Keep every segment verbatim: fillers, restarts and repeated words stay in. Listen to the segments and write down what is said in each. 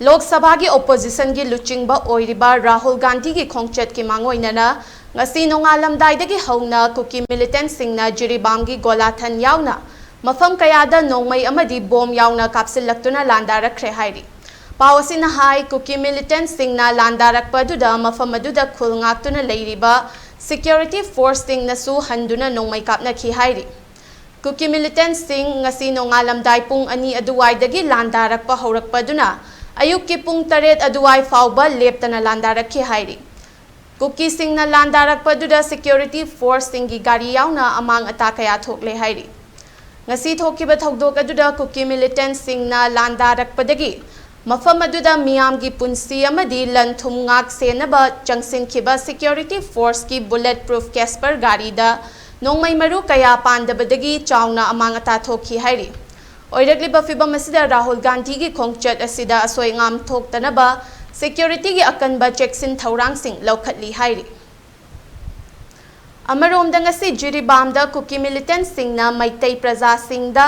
ꯂꯣꯛ ꯁꯚꯥꯒꯤ ꯑꯣꯄꯣꯖꯤꯁꯟꯒꯤ ꯂꯨꯆꯤꯡꯕ ꯑꯣꯏꯔꯤꯕ ꯔꯥꯍꯨꯜ ꯒꯥꯟꯙꯤꯒꯤ ꯈꯣꯡꯆꯠꯀꯤ ꯃꯥꯡꯑꯣꯏꯅꯅ ꯉꯁꯤ ꯅꯣꯡꯉꯥꯜꯂꯝꯗꯥꯏꯗꯒꯤ ꯍꯧꯅ ꯀꯨꯀꯤ ꯃꯤꯂꯤꯇꯦꯟꯠꯁꯤꯡꯅ ꯖꯤꯔꯤꯕꯥꯝꯒꯤ ꯒꯣꯂꯥꯊꯟ ꯌꯥꯎꯅ ꯃꯐꯝ ꯀꯌꯥꯗ ꯅꯣꯡꯃꯩ ꯑꯃꯗꯤ ꯕꯣꯝ ꯌꯥꯎꯅ ꯀꯥꯞꯁꯤꯜꯂꯛꯇꯨꯅ ꯂꯥꯟꯗꯥꯔꯛꯈ꯭ꯔꯦ ꯍꯥꯏꯔꯤ꯫ ꯄꯥꯎ ꯑꯁꯤꯅ ꯍꯥꯏ, ꯀꯨꯀꯤ ꯃꯤꯂꯤꯇꯦꯟꯠꯁꯤꯡꯅ ꯂꯥꯟꯗꯥꯔꯛꯄ ꯑꯗꯨꯗ ꯃꯐꯝ ꯑꯗꯨꯗ ꯈꯨꯜ ꯉꯥꯛꯇꯨꯅ ꯂꯩꯔꯤꯕ ꯁꯦꯀ꯭ꯌꯨꯔꯤꯇꯤ ꯐꯣꯔꯁꯁꯤꯡꯅꯁꯨ ꯍꯟꯗꯨꯅ ꯅꯣꯡꯃꯩ ꯀꯥꯞꯅꯈꯤ ꯍꯥꯏꯔꯤ꯫ ꯀꯨꯀꯤ ꯃꯤꯂꯤꯇꯦꯟꯠꯁꯤꯡ ꯉꯁꯤ ꯅꯣꯡꯉꯥꯜꯂꯝꯗꯥꯏ ꯄꯨꯡ ꯑꯅꯤ ꯑꯗꯨꯋꯥꯏꯗꯒꯤ ꯂꯥꯟꯗꯥꯔꯛꯄ ꯍꯧꯔꯛꯄꯗꯨꯅ ꯑꯌꯨꯛꯀꯤ ꯄꯨꯡ ꯇꯔꯦꯠ ꯑꯗꯨꯋꯥꯏ ꯐꯥꯎꯕ ꯂꯦꯞꯇꯅ ꯂꯥꯟꯗꯥꯔꯛꯈꯤ ꯍꯥꯏꯔꯤ꯫ ꯀꯨꯀꯤꯁꯤꯡꯅ ꯂꯥꯟꯗꯥꯔꯛꯄꯗꯨꯗ ꯁꯦꯀ꯭ꯌꯨꯔꯤꯇꯤ ꯐꯣꯔꯁꯁꯤꯡꯒꯤ ꯒꯥꯔꯤ ꯌꯥꯎꯅ ꯑꯃꯥꯡ ꯑꯇꯥ ꯀꯌꯥ ꯊꯣꯛꯂꯦ ꯍꯥꯏꯔꯤ꯫ ꯉꯁꯤ ꯊꯣꯛꯈꯤꯕ ꯊꯧꯗꯣꯛ ꯑꯗꯨꯗ ꯀꯨꯀꯤ ꯃꯤꯂꯤꯇꯦꯟꯠꯁꯤꯡꯅ ꯂꯥꯟꯗꯥꯔꯛꯄꯗꯒꯤ ꯃꯐꯝ ꯑꯗꯨꯗ ꯃꯤꯌꯥꯝꯒꯤ ꯄꯨꯟꯁꯤ ꯑꯃꯗꯤ ꯂꯟ ꯊꯨꯝ ꯉꯥꯛ ꯁꯦꯟꯅꯕ ꯆꯪꯁꯤꯟꯈꯤꯕ ꯁꯦꯀ꯭ꯌꯨꯔꯤꯇꯤ ꯐꯣꯔꯁꯀꯤ ꯕꯨꯂꯦꯠ ꯄ꯭ꯔꯨꯐ ꯀꯦꯁꯄꯔ ꯒꯥꯔꯤꯗ ꯅꯣꯡꯃꯩ ꯃꯔꯨ ꯀꯌꯥ ꯄꯥꯟꯗꯕꯗꯒꯤ ꯆꯥꯎꯅ ꯑꯃꯥꯡ ꯑꯇꯥ ꯊꯣꯛꯈꯤ ꯍꯥꯏꯔꯤ꯫ ꯑꯣꯏꯔꯛꯂꯤꯕ ꯐꯤꯚꯝ ꯑꯁꯤꯗ ꯔꯥꯍꯨꯜ ꯒꯥꯟꯙꯤꯒꯤ ꯈꯣꯡꯆꯠ ꯑꯁꯤꯗ ꯑꯁꯣꯏ ꯑꯉꯥꯝ ꯊꯣꯛꯇꯅꯕ ꯁꯦꯀ꯭ꯌꯨꯔꯤꯇꯤꯒꯤ ꯑꯀꯟꯕ ꯆꯦꯛꯁꯤꯟ ꯊꯧꯔꯥꯡꯁꯤꯡ ꯂꯧꯈꯠꯂꯤ ꯍꯥꯏꯔꯤ꯫ ꯑꯃꯔꯣꯝꯗ ꯉꯁꯤ ꯖꯤꯔꯤꯕꯥꯝꯗ ꯀꯨꯀꯤ ꯃꯤꯂꯤꯇꯦꯟꯠꯁꯤꯡꯅ ꯃꯩꯇꯩ ꯄ꯭ꯔꯖꯥꯁꯤꯡꯗ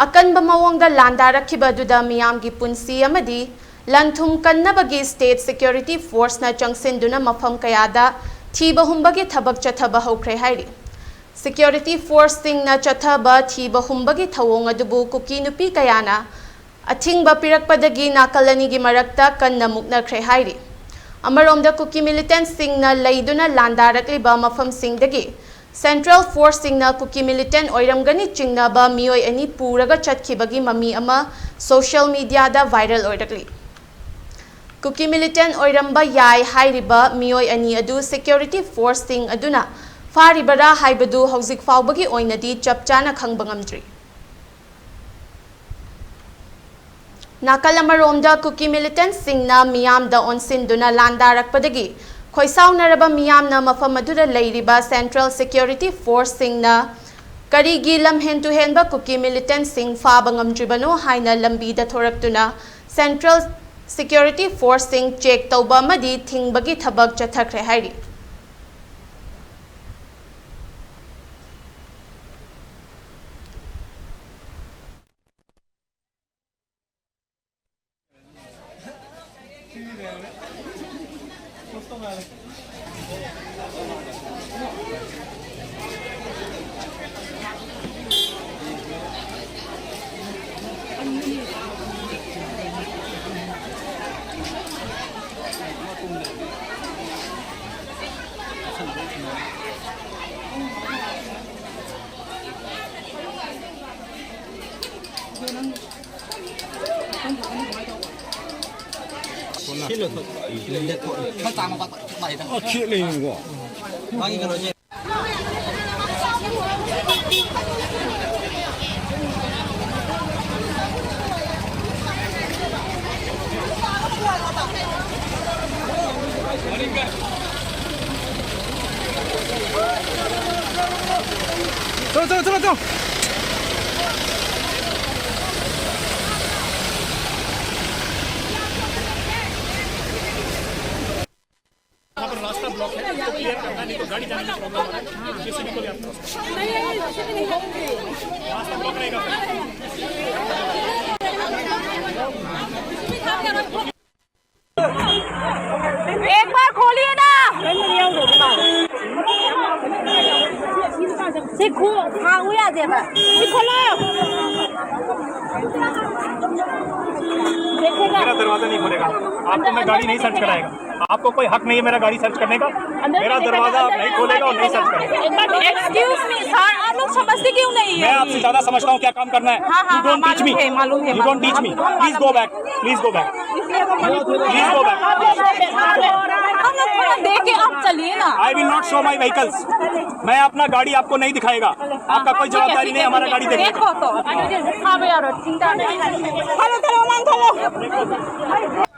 ꯑꯀꯟꯕ ꯃꯑꯣꯡꯗ ꯂꯥꯟꯗꯥꯔꯛꯈꯤꯕ ꯑꯗꯨꯗ ꯃꯤꯌꯥꯝꯒꯤ ꯄꯨꯟꯁꯤ ꯑꯃꯗꯤ ꯂꯟ ꯊꯨꯝ ꯀꯟꯅꯕꯒꯤ ꯁ꯭ꯇꯦꯠ ꯁꯦꯀ꯭ꯌꯨꯔꯤꯇꯤ ꯐꯣꯔꯁꯅ ꯆꯪꯁꯤꯟꯗꯨꯅ ꯃꯐꯝ ꯀꯌꯥꯗ ꯊꯤꯕ ꯍꯨꯝꯕꯒꯤ ꯊꯕꯛ ꯆꯠꯊꯕ ꯍꯧꯈ꯭ꯔꯦ ꯍꯥꯏꯔꯤ꯫ ꯁꯦꯀ꯭ꯌꯨꯔꯤꯇꯤ ꯐꯣꯔꯁꯁꯤꯡꯅ ꯆꯠꯊꯕ ꯊꯤꯕ ꯍꯨꯝꯕꯒꯤ ꯊꯧꯑꯣꯡ ꯑꯗꯨꯕꯨ ꯀꯨꯀꯤ ꯅꯨꯄꯤ ꯀꯌꯥꯅ ꯑꯊꯤꯡꯕ ꯄꯤꯔꯛꯄꯗꯒꯤ ꯅꯥꯀꯜ ꯑꯅꯤꯒꯤ ꯃꯔꯛꯇ ꯀꯟꯅ ꯃꯨꯛꯅꯈ꯭ꯔꯦ ꯍꯥꯏꯔꯤ꯫ ꯑꯃꯔꯣꯝꯗ ꯀꯨꯀꯤ ꯃꯤꯂꯤꯇꯦꯟꯠꯁꯤꯡꯅ ꯂꯩꯗꯨꯅ ꯂꯥꯟꯗꯥꯔꯛꯂꯤꯕ ꯃꯐꯝꯁꯤꯡꯗꯒꯤ ꯁꯦꯟꯇ꯭ꯔꯦꯜ ꯐꯣꯔꯁꯁꯤꯡꯅ ꯀꯨꯀꯤ ꯃꯤꯂꯤꯇꯦꯟꯠ ꯑꯣꯏꯔꯝꯒꯅꯤ ꯆꯤꯡꯅꯕ ꯃꯤꯑꯣꯏ ꯑꯅꯤ ꯄꯨꯔꯒ ꯆꯠꯈꯤꯕꯒꯤ ꯃꯃꯤ ꯑꯃ ꯁꯣꯁꯤꯌꯦꯜ ꯃꯤꯗꯤꯌꯥꯗ ꯚꯥꯏꯔꯦꯜ ꯑꯣꯏꯔꯛꯂꯤ꯫ ꯀꯨꯀꯤ ꯃꯤꯂꯤꯇꯦꯟꯠ ꯑꯣꯏꯔꯝꯕ ꯌꯥꯏ ꯍꯥꯏꯔꯤꯕ ꯃꯤꯑꯣꯏ ꯑꯅꯤ ꯑꯗꯨ ꯁꯦꯀ꯭ꯌꯨꯔꯤꯇꯤ ꯐꯣꯔꯁꯁꯤꯡ ꯑꯗꯨꯅ ꯐꯥꯔꯤꯕꯔꯥ ꯍꯥꯏꯕꯗꯨ ꯍꯧꯖꯤꯛ ꯐꯥꯎꯕꯒꯤ ꯑꯣꯏꯅꯗꯤ ꯆꯞ ꯆꯥꯅ ꯈꯪꯕ ꯉꯝꯗ꯭ꯔꯤ꯫ ꯅꯥꯀꯜ ꯑꯃꯔꯣꯝꯗ ꯀꯨꯀꯤ ꯃꯤꯂꯤꯇꯦꯟꯠꯁꯤꯡꯅ ꯃꯤꯌꯥꯝꯗ ꯑꯣꯟꯁꯤꯟꯗꯨꯅ ꯂꯥꯟꯗꯥꯔꯛꯄꯗꯒꯤ ꯈꯣꯏꯁꯥꯎꯅꯔꯕ ꯃꯤꯌꯥꯝꯅ ꯃꯐꯝ ꯑꯗꯨꯗ ꯂꯩꯔꯤꯕ ꯁꯦꯟꯇ꯭ꯔꯦꯜ ꯁꯦꯀ꯭ꯌꯨꯔꯤꯇꯤ ꯐꯣꯔꯁꯁꯤꯡꯅ ꯀꯔꯤꯒꯤ ꯂꯝꯍꯦꯟ ꯇꯨꯍꯦꯟꯕ ꯀꯨꯀꯤ ꯃꯤꯂꯤꯇꯦꯟꯠꯁꯤꯡ ꯐꯥꯕ ꯉꯝꯗ꯭ꯔꯤꯕꯅꯣ ꯍꯥꯏꯅ ꯂꯝꯕꯤꯗ ꯊꯣꯔꯛꯇꯨꯅ ꯁꯦꯟꯇ꯭ꯔꯦꯜ ꯁꯦꯀ꯭ꯌꯨꯔꯤꯇꯤ ꯐꯣꯔꯁꯁꯤꯡ ꯆꯦꯛ ꯇꯧꯕ ꯑꯃꯗꯤ ꯊꯤꯡꯕꯒꯤ ꯊꯕꯛ ꯆꯠꯊꯈ꯭ꯔꯦ ꯍꯥꯏꯔꯤ꯫ चलो, चलो, चलो, चलो। यहाँ पर रास्ता ब्लॉक है, इसको क्लियर करना है, नहीं तो गाड़ी जाने में प्रॉब्लम हो रहा है। किसी भी को भी आप रास्ता ब्लॉक रहेगा। एक बार खोलिए ना। सिखो, हाँ, हुआ दे बस। खोलो। देखेगा। मेरा दरवाजा नहीं खोलेगा, आपको मैं गाड़ी नहीं सर्च कराएगा। आपको कोई हक नहीं है मेरा गाड़ी सर्च करने का। मेरा दरवाजा आप नहीं खोलेगा और नहीं सर्च करेगा। Excuse me sir, आप लोग समझते क्यों नहीं है? मैं आपसे ज्यादा समझता हूँ क्या काम करना है। हाँ, हाँ, You don't teach me. मालूम है, मालूम है, You don't teach me. मालूम है। Please go back. Please go back. Please go back. हम लोग थोड़ा देख के आप चलिए ना। I will not show my vehicles. मैं अपना गाड़ी आपको नहीं दिखाएगा। आपका कोई जवाबदारी नहीं है हमारा गाड़ी देखने का। देखो तो। हाँ भैया, चिंता नहीं। Hello, hello, hello.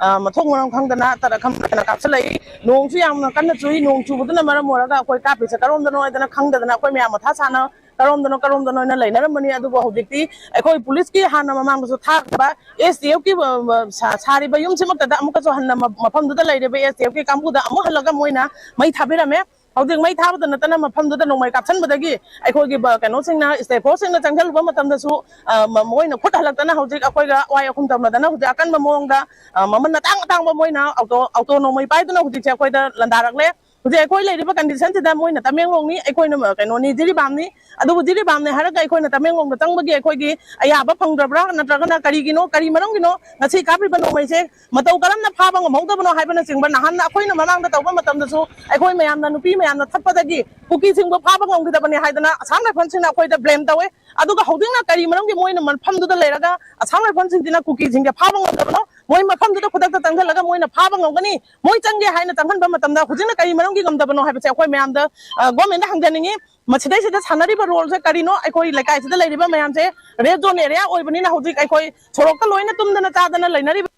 ꯑ, ꯃꯊꯣꯡ ꯃꯔꯝ ꯈꯪꯗꯅ ꯇꯔꯛ ꯈꯝꯗꯅ ꯀꯥꯞꯁꯤꯜꯂꯛꯏ꯫ ꯅꯣꯡꯁꯨ ꯌꯥꯝꯅ ꯀꯟꯅ ꯆꯨꯏ꯫ ꯅꯣꯡ ꯆꯨꯕꯗꯨꯅ ꯃꯔꯝ ꯑꯣꯏꯔꯒ ꯑꯩꯈꯣꯏ ꯀꯥꯞꯄꯤꯁꯦ ꯀꯔꯣꯝꯗꯅꯣ ꯍꯥꯏꯗꯅ ꯈꯪꯗꯗꯅ ꯑꯩꯈꯣꯏ ꯃꯌꯥꯝ ꯃꯊꯥ ꯁꯥꯅ ꯀꯔꯣꯝꯗꯅꯣ ꯀꯔꯣꯝꯗꯅꯣ ꯍꯥꯏꯅ ꯂꯩꯅꯔꯝꯕꯅꯤ꯫ ꯑꯗꯨꯕꯨ ꯍꯧꯖꯤꯛꯇꯤ ꯑꯩꯈꯣꯏ ꯄꯨꯂꯤꯁꯀꯤ ꯍꯥꯟꯅ ꯃꯃꯥꯡꯗꯁꯨ ꯊꯥꯈꯤꯕ ꯑꯦꯁ ꯇꯤ ꯑꯦꯐꯀꯤ, ꯑ, ꯑ, ꯁꯥ-, ꯁꯥꯔꯤꯕ ꯌꯨꯝꯁꯤꯃꯛꯇꯗ ꯑꯃꯨꯛꯀꯁꯨ ꯍꯟꯅ ꯃ-, ꯃꯐꯝꯗꯨꯗ ꯂꯩꯔꯤꯕ ꯑꯦꯁ ꯇꯤ ꯑꯦꯐꯀꯤ ꯀꯥꯡꯕꯨꯗ ꯑꯃꯨꯛ ꯍꯜꯂꯒ ꯃꯣꯏꯅ ꯃꯩ ꯊꯥꯕꯤꯔꯝꯃꯦ꯫ ꯍꯧꯖꯤꯛ ꯃꯩ ꯊꯥꯕꯗ ꯅꯠꯇꯅ ꯃꯐꯝꯗꯨꯗ ꯅꯣꯡꯃꯩ ꯀꯥꯞꯁꯤꯟꯕꯗꯒꯤ ꯑꯩꯈꯣꯏꯒꯤ ꯕ-, ꯀꯩꯅꯣꯁꯤꯡꯅ, state forceꯁꯤꯡꯅ ꯆꯪꯁꯤꯜꯂꯨꯕ ꯃꯇꯝꯗꯁꯨ, ꯑ, ꯃ-, ꯃꯣꯏꯅ ꯈꯨꯠ ꯍꯜꯂꯛꯇꯅ ꯍꯧꯖꯤꯛ ꯑꯩꯈꯣꯏꯒ ꯑꯋꯥꯏ ꯑꯈꯨꯝ ꯇꯧꯅꯗꯅ ꯍꯧꯖꯤꯛ ꯑꯀꯟꯕ ꯃꯑꯣꯡꯗ, ꯑ, ꯃꯃꯜ ꯑꯇꯥꯡ ꯑꯇꯥꯡꯕ ꯃꯣꯏꯅ ꯑꯣꯇꯣ, ꯑꯣꯇꯣ ꯅꯣꯡꯃꯩ ꯄꯥꯏꯗꯨꯅ ꯍꯧꯖꯤꯛꯁꯦ ꯑꯩꯈꯣꯏꯗ ꯂꯥꯟꯗꯥꯔꯛꯂꯦ꯫ ꯍꯧꯖꯤꯛ ꯑꯩꯈꯣꯏ ꯂꯩꯔꯤꯕ conditionꯁꯤꯗ ꯃꯣꯏꯅ ꯇꯃꯦꯡꯂꯣꯡꯅꯤ, ꯑꯩꯈꯣꯏꯅ, ꯑ, ꯀꯩꯅꯣꯅꯤ, ꯖꯤꯔꯤꯕꯥꯝꯅꯤ꯫ ꯑꯗꯨꯕꯨ ꯖꯤꯔꯤꯕꯥꯝꯅꯤ ꯍꯥꯏꯔꯒ ꯑꯩꯈꯣꯏꯅ ꯇꯃꯦꯡꯂꯣꯡꯗ ꯆꯪꯕꯒꯤ ꯑꯩꯈꯣꯏꯒꯤ ꯑꯌꯥꯕ ꯐꯪꯗ꯭ꯔꯕ꯭ꯔꯥ? ꯅꯠꯇ꯭ꯔꯒꯅ ꯀꯔꯤꯒꯤꯅꯣ, ꯀꯔꯤ ꯃꯔꯝꯒꯤꯅꯣ ꯉꯁꯤ ꯀꯥꯞꯂꯤꯕ ꯅꯣꯡꯃꯩꯁꯦ ꯃꯇꯧ ꯀꯔꯝꯅ ꯐꯥꯕ ꯉꯝꯍꯧꯗꯕꯅꯣ ꯍꯥꯏꯕꯅꯆꯤꯡꯕ ꯅꯍꯥꯟ ꯑꯩꯈꯣꯏꯅ ꯃꯃꯥꯡꯗ ꯇꯧꯕ ꯃꯇꯝꯗꯁꯨ ꯑꯩꯈꯣꯏ ꯃꯌꯥꯝꯅ, ꯅꯨꯄꯤ ꯃꯌꯥꯝꯅ ꯊꯠꯄꯗꯒꯤ ꯀꯨꯀꯤꯁꯤꯡꯕꯨ ꯐꯥꯕ ꯉꯝꯈꯤꯗꯕꯅꯤ ꯍꯥꯏꯗꯅ ꯑꯁꯥꯝ ꯔꯥꯏꯐꯜꯁꯤꯡꯅ ꯑꯩꯈꯣꯏꯗ blame ꯇꯧꯋꯦ꯫ ꯑꯗꯨꯒ ꯍꯧꯖꯤꯛꯅ ꯀꯔꯤ ꯃꯔꯝꯒꯤ ꯃꯣꯏꯅ ꯃꯐꯝꯗꯨꯗ ꯂꯩꯔꯒ ꯑꯁꯥꯝ ꯔꯥꯏꯐꯜꯁꯤꯡꯁꯤꯅ ꯀꯨꯀꯤꯁꯤꯡꯁꯦ ꯐꯥꯕ ꯉꯝꯗꯕꯅꯣ? ꯃꯣꯏ ꯃꯐꯝꯗꯨꯗ ꯈꯨꯗꯛꯇ ꯆꯪꯁꯤꯜꯂꯒ ꯃꯣꯏꯅ ꯐꯥꯕ ꯉꯝꯒꯅꯤ, ꯃꯣꯏ ꯆꯪꯒꯦ ꯍꯥꯏꯅ ꯆꯪꯍꯟꯕ ꯃꯇꯝꯗ ꯍꯧꯖꯤꯛꯅ ꯀꯔꯤ ꯃꯔꯝꯒꯤ ꯉꯝꯗꯕꯅꯣ ꯍꯥꯏꯕꯁꯦ ꯑꯩꯈꯣꯏ ꯃꯌꯥꯝꯗ, ꯑ, governmentꯗ ꯍꯪꯖꯅꯤꯡꯉꯤ꯫ ꯃꯁꯤꯗꯩꯁꯤꯗ ꯁꯥꯟꯅꯔꯤꯕ roleꯁꯦ ꯀꯔꯤꯅꯣ? ꯑꯩꯈꯣꯏ ꯂꯩꯀꯥꯏꯁꯤꯗ ꯂꯩꯔꯤꯕ ꯃꯌꯥꯝꯁꯦ red zone area ꯑꯣꯏꯕꯅꯤꯅ ꯍꯧꯖꯤꯛ ꯑꯩꯈꯣꯏ ꯁꯣꯔꯣꯛꯇ ꯂꯣꯏꯅ ꯇꯨꯝꯗꯅ ꯆꯥꯗꯅ ꯂꯩꯅꯔꯤꯕ